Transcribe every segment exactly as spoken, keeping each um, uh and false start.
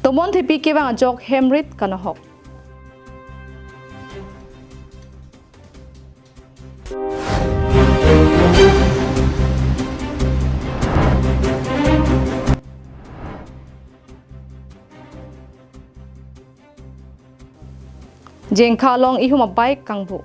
Tomon thepi kevang ajok hem rit kanohok. Jengkha along ihum a-bike kangbu.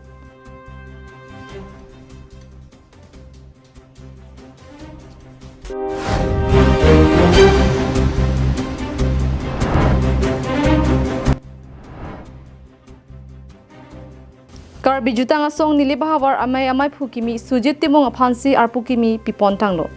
Karbi Jutang Asong Nilip ahavar amei amaiphu kimi Sujit Timung aphansi arpu kimi pipon tanglo.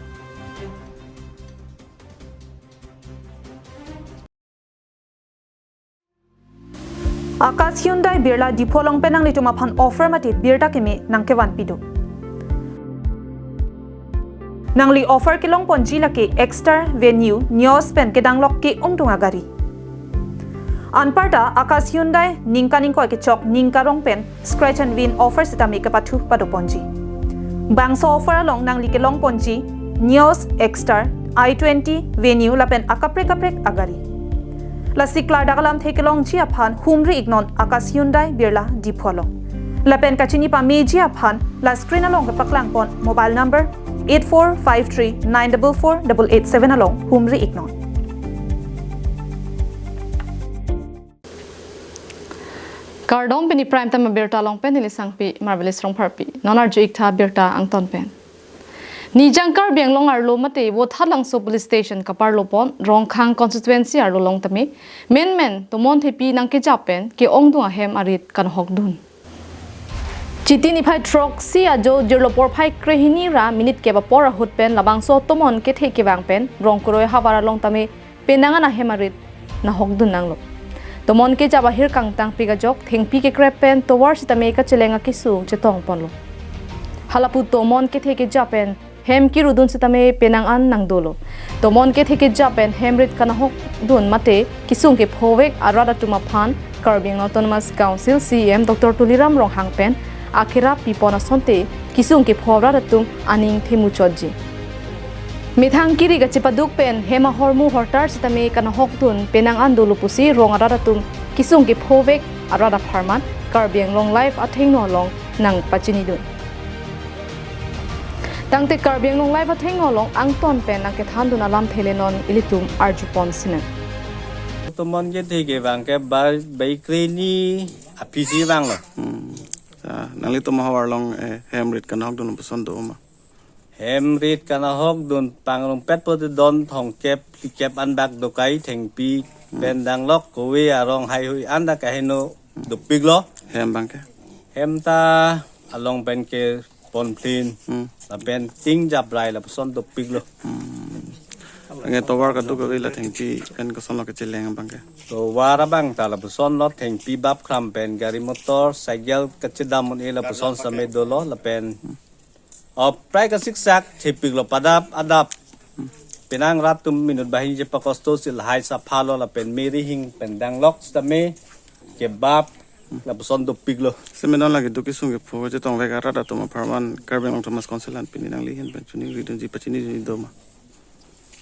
Akash Hyundai Birla Diphu along pen nanglitum aphan offer mate birta keme nangkevan pido. Nangli offer kelong ponji lake Exter, Venue, Nios pen kedanglok ke-ongdung agari. Anparta Akash Hyundai ningkan ingkoi kechok ningkarong pen scratch and win offer sitame kepathu pado ponji. Bangso offer along nangli kelong ponji Nios, Exter, i twenty, Venue lapen akaprek kaprek agari. Lasi klardak alamthe kelongji aphan humri iknon Akash Hyundai Birla Diphu along. Lapen kachini pameji aphan la screen along kepaklang pon mobile number eight four five three nine double four double eight seven along humri iknon. Kardom, pini Prime Time abirta along pen neli Sangpi Marvelous Rongpharpi. Non arju iktha birta angton pen. Nijang Karbi Anglong arlo mate Vothatlangso Police Station kaparlo pon Rongkhang constituency arlo along tame menmen tomon thepi nangkejap pen ke-ongdung ahem arit kanohokdun. Chiti niphai throksi ajo jirlo porphai krehini ra minute kep apor ahut pen labangso tomon kethe kevang pen Rongkroi ahavar along tame penang an ahem arit nahokdun nanglo. Tomon kejap ahir kangtangpik ajok thengpi kekrep pen tovar sitame kacheleng akesung chetong ponlo. Halapu tomon kethe kejap pen hem kirudun sitame penang an nangdolo. Tomon kethe kejap pen hem rit kanohokdun mate kesung kephovek arat atum aphan Karbi Anglong Autonomous Council C E M Doctor Tuliram Ronghang pen akerap pipon asonte kesung kepho arat atum aning themuchotji. Methang kiri kachepaduk pen hem ahormu hortar sitame kanohokdun penang an dolo pusi rong arat atum kesung kephovek arat apharman Karbi Anglong Live athengno along nangpachinidun. Tangte Karbi Anglong Live athengno along angton pen nangkethandun alamthe le non ilitum arjupon sinem. Tomon kethe kevang ke bar bai krehini aphisi vanglo. Hmm. Sa, nanglitum ahavar along, eh, hem rit kanohokdun puson do ma? Hem rit kanohokdun pangrungpet pote don thomkep phlikep anbak dokai thengpi pen danglok kove arong haihui anda kaheno dopiklo. Hem abangke? Hem ta along pen ke ponphlin. Hmm. Lapen ting japrai lapuson dopiklo. Hmm. Anke tovar kaduk kave la thengpi pen kosonlo kacheleng abangke? Tovar abang ta lapusonlo, thengpi bap khram pen gari motor, cycle kachedam un-e lapuson sitame dolo lapen. Hmm. O, prai kasiksak thepiklo padap adap. Penang rat atum minute banghini chepakosto si lahai saphalo lapen meri hing pen danglok sitame kebap lapuson dopiklo. Seme non lake do kesung kepho chetongvek arat atum apharman Karbi Anglong Autonomous Council an pini nangli ahin pen choningridunji pachinidunji do ma?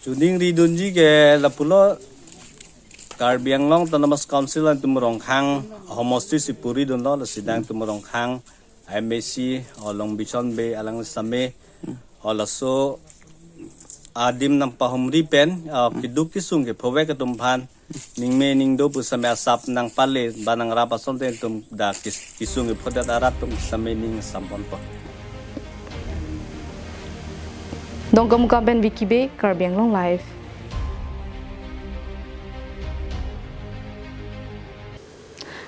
Choningridunji ke lapulo, Karbi Anglong Autonomous Council an tum Rongkhang homosti si puridunlo, lasi nangtum Rongkhang M A C, o Longbison Bey alang sitame, o laso adim nangpahumri pen, o keduk kesung kephovek atum aphan ningme ningdo pu sitame asap nangpale ba nangrap asonte tum dak kes-, kesung kephodet arat atum sitame ning samponpo. Dongkamukam pen Vicky Bey, Karbi Anglong Live.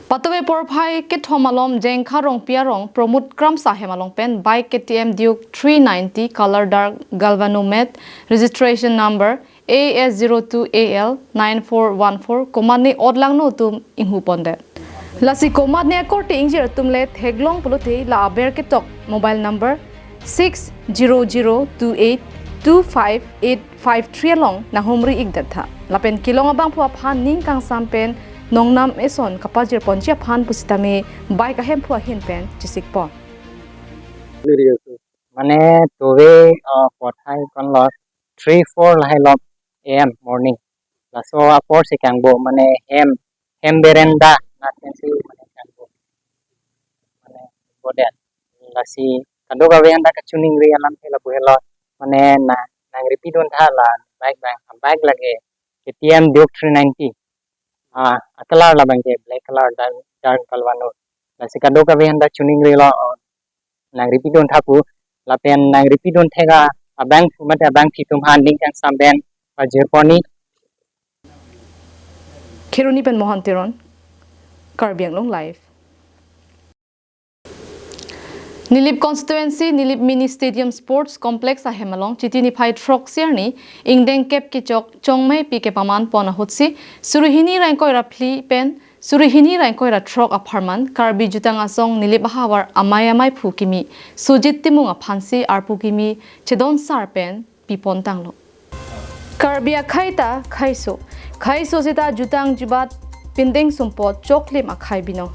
Patuve porphai kethom alom Jengkha Rongpi arong Pramod Kramsa hem along pen bike K T M Duke three ninety color dark galvano matte, registration number A S zero two A L nine four one four komatne otlangno atum inghu pondet. Lasi komatne akorte ingjir atum le theklong pulote la aber ketok mobile number six zero zero two eight two five eight five three along nanghumri ikdet tha. Lapen kelong abangphu aphan ning kangsam pen nongnam eson kapajir ponji aphan pusitame bike ahemphu ahin pen chesikpon. Mane tove, uh, pothai konlo three four lahai lop A M morning. Laso apor si kangbo mane hem, hem berenda na tensi mane kangbo. Mane bodet. Lasi kadokave anta kachiningri alamthe lapu helo. Mane na nang repeat un tha la bike bang, bike lake K T M Duke three ninety. Ah, a color labang ke black color dan dan kalwano. Lasi kadokave anta chiningrilo, oh, nang repeat un tha pu, lapen nang repeat un thek abangphu mate abangpi atum aphan ning kangsam pen pajirpon-i. Kheroni pen Mohan Teron, Karbi Anglong Live. Nilip constituency, Nilip Mini Stadium Sports Complex ahem along Chiti niphai throksi arni ingdeng kep kechok Chongmeipi kepaman pon ahutsi suri hini ra ingkoi ra phli pen suri hini ra ingkoi ra throk apharman Karbi Jutang Asong Nilip ahavar amei ameiphu kimi Sujit Timung aphansi arpu kimi chedon sar pen pipon tanglo. Karbi akhei ta kheiso, kheiso seta jutang jubat pindeng sumpot choklim akhei binong.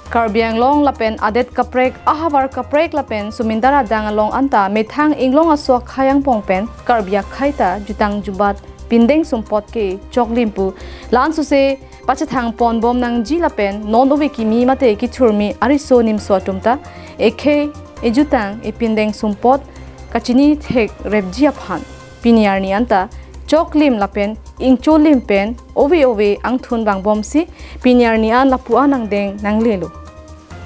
Karbi Anglong lapen adet kaprek, ahavar kaprek lapen sumindar adang along anta methang inglong aso akhei angbong pen Karbi akhei ta jutang jubat pindeng sumpot ke choklim pu la-an suse pachethang ponbom nangji lapen non ove kimi mate kethurmi ariso nimso atum ta ekhei ejutang epindeng sumpot kachini thekrepji aphan pini arni anta choklim lapen ingcholim pen ove ove angthun vangbomsi pini arni an lapu-an angdeng nanglelo.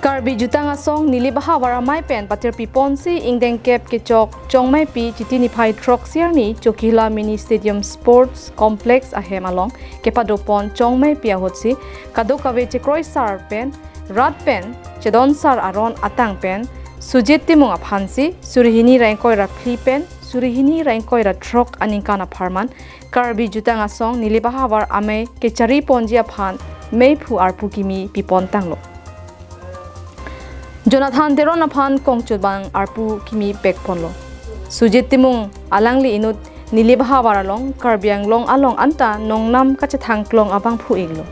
Karbi Jutang Asong Nilip ahavar amei pen patirpi ponsi ingdeng kep kechok Chongmeipi Chiti niphai throksi arni Chokihola Mini Stadium Sports Complex ahem along kepado pon Chongmeipi ahutsi kadokave chekroi sar pen rat pen chedon sar aron atang pen Sujit Timung aphansi suri hini ra ingkoi ra phli pen suri hini ra ingkoi ra throk aningkan apharman Karbi Jutang Asong Nilip ahavar amei kechari ponji aphan meiphu arpu kimi pipon tanglo. Jonathan Teron aphan kongchut bang arpu kimi pekponlo. Sujit Timung alangli inut Nilip ahavar along Karbi Anglong along anta nongnam kachethang klong abangphu iklo.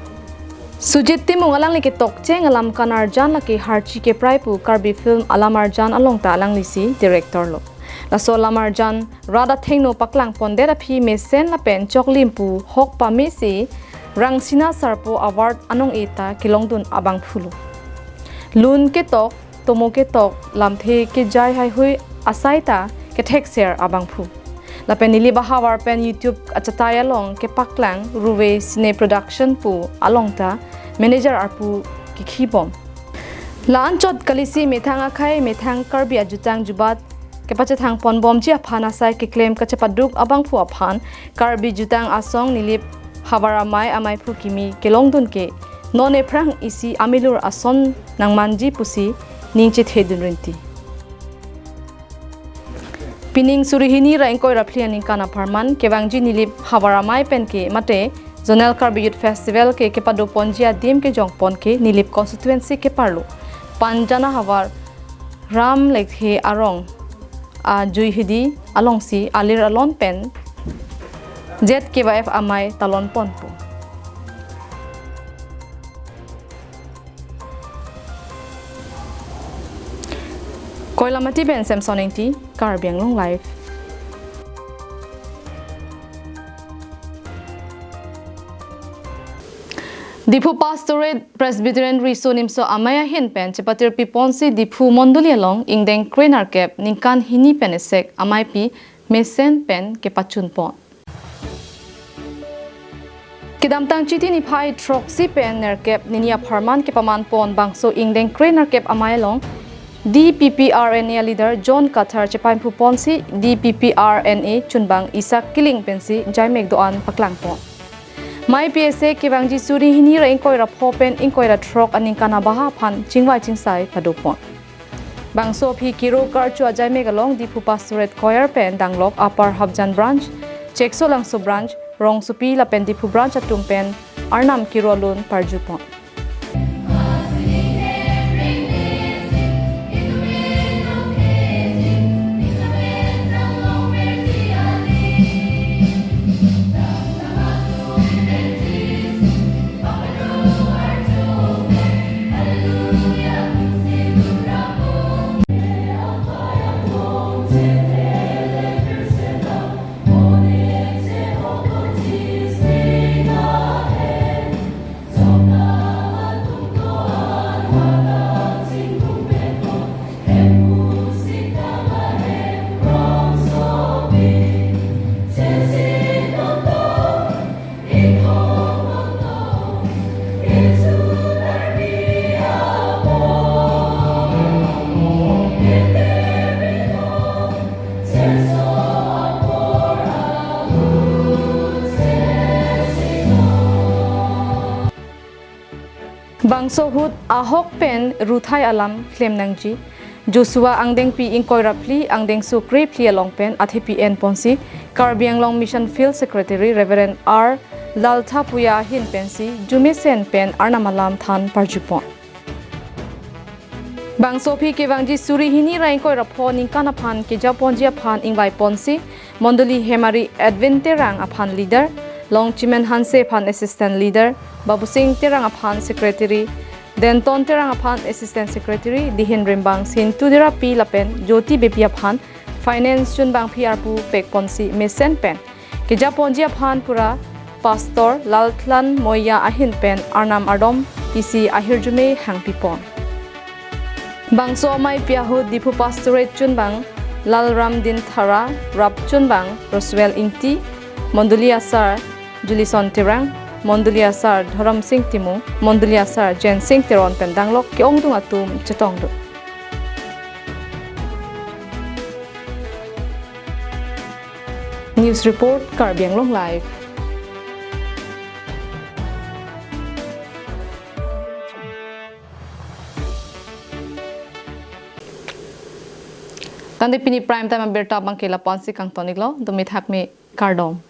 Sujit Timung alangli ketokcheng alam kanarjan lake Harchi Keprai pu Karbi film alam arjan along ta alanglisi director lo. Laso alam arjan rat athengno paklang pondet aphi mesen lapen choklim pu hok pamesi Rangsina Sarpo Award anong-e ta kelongdun abangphu lo. Lun ketok, tomo ketok, lamthe kejai haihui asai ta kethekser abangphu. Lapen Nilip ahavar pen YouTube achatai along kepaklang Ruve Cine Production pu along ta manager arpu kekhibom. La-anchot kalisi methang akhei methang Karbi ajutang jubat kepachethang ponbomji aphan asai keklem kachepaduk abangphu aphan Karbi Jutang Asong Nilip havar amei ameiphu kimi kelongdun ke non ephrang isi amilur ason nangmanji pusi ning chethedun rinti. Pining suri hini ra ingkoi ra phli aningkan apharman kevangji Nilip havar amei pen ke mate Zonal Karbi Youth Festival ke kepado ponji adim kejong pon ke Nilip constituency keparlo Panjana havar Ram Lekthe arong ajuihidi alongsi alir alon pen Z K Y F amei talon ponpo. Koilamati pen Samson Engti, Karbi Anglong Live. Diphu Pastorate Presbyterian Riso Nimso Amei ahin pen chepatirpi ponsi Diphu Mondoli along ingdeng kre nerkep ningkan hini pen esek ameipi mesen pen kepachun pon. Kedamtang Chiti niphai throksi pen nerkep nini apharman kepaman pon bangso ingdeng kre nerkep amei along D P P R N A leader John Kathar chepaimpu ponsi D P P R N A chunbang Isaac Killing pensi jaimek do-an paklang pon. Mei P S A kevangji suri hini ra ingkoi ra pho pen ingkoi ra throk aningkan abaha aphan chingvai chingsai pado pon. Bangso aphi kiro karcho ajaimek along Diphu Pastorate Choir pen danglok Upper Hafjan Branch, Cheksolangso Branch, Rongsopi lapen Diphu Branch atum pen Arnam kiro alun parju pon. Bangso ahut ahok pen ruthai alam klem nangji. Joshua angdengpi ingkoi ra phli angdengso krephli along pen athepi enponsi Karbi Anglong Mission Field Secretary Reverend R Lalthapuya ahin pensi jumesen pen Arnam alam than parjupon. Bangso aphi kevangji suri hini ra ingkoi ra pho ningkan aphan kejaponji aphan ingvaiponsi Mondoli Hemari Edwin Terang aphan leader, Longchimen Hanse aphan assistant leader, Babusing Terang aphan secretary, Denton Terang aphan assistant secretary, Dihin Rimbang, Sintu Derapi lapen Jyoti Beypi aphan finance chunbangpi arpu pekponsi mesen pen kejaponji aphan pura Pastor Lalthlan Moya ahin pen Arnam ardom isi ahirjume hangpipon. Bangso amei pi ahut Diphu Pastorate chunbang Lalramdin Thara, Rap chunbang Roswell Ingti, Mondoli asar Julison Terang, Mondoli asar Dhorom Sing Timung, Mondoli asar Jensing Teron pen danglok ke-ongdung atum chetongdun. News report, Karbi Anglong Live. Tangte pini prime time abirta abangke lapu-ansi kangton-iklo, dumi thakmi, kardom.